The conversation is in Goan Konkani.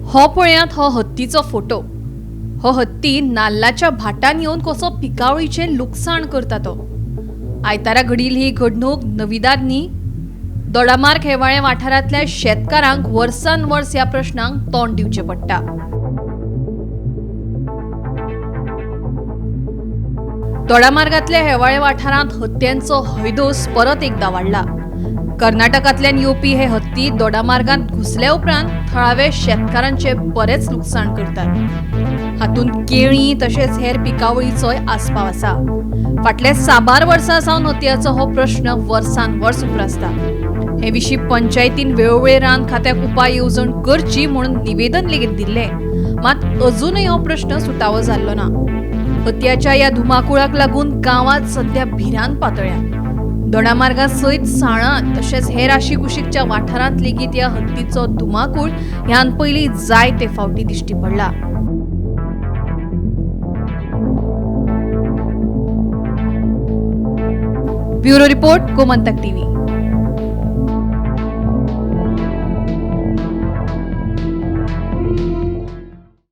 हो पळयात हो हत्तीचो फोटो. हो हत्ती नाल्लाच्या भाटान येवन कसो पिकावळीचें लुकसाण करता तो. आयतारा घडिल्ली ही घडणूक नविदाद न्ही. दोडामार्ग हेवाळे वाठारांतल्या शेतकारांक वर्सान वर्स ह्या प्रश्नांक तोंड दिवचें पडटा. दोडामार्गांतल्या हेवाळे वाठारांत हत्त्यांचो हैदोस परत एकदा वाडला. कर्नाटकांतल्यान येवपी हे हत्ती दोडामार्गांत घुसल्या उपरांत थळावे शेतकारांचे बरेच लुकसाण करतात. हातूंत केळीं तशेंच हेर पिकावळीचोय आस्पाव आसा. फाटल्या साबार वर्सां सावन हतयाचो हो प्रश्न वर्सान वर्स उप्रासता. हे विशीं पंचायतीन वेळोवेळ रान खात्याक उपाय येवजण करची म्हणून निवेदन लेगीत दिल्लें, मात अजूनय हो प्रश्न सुटावो जाल्लो ना. हतयाच्या ह्या धुमाकुळाक लागून गांवांत सध्या भिरांत पातळ्या. दोडामार्गा सयत साळां तशेंच हेर आशीकुशीकच्या वाठारांत लेगीत ह्या हत्तीचो धुमाकूळ ह्यान पयलीं जायते फावटी दिश्टी पडला. Bureau report, Gomantak TV.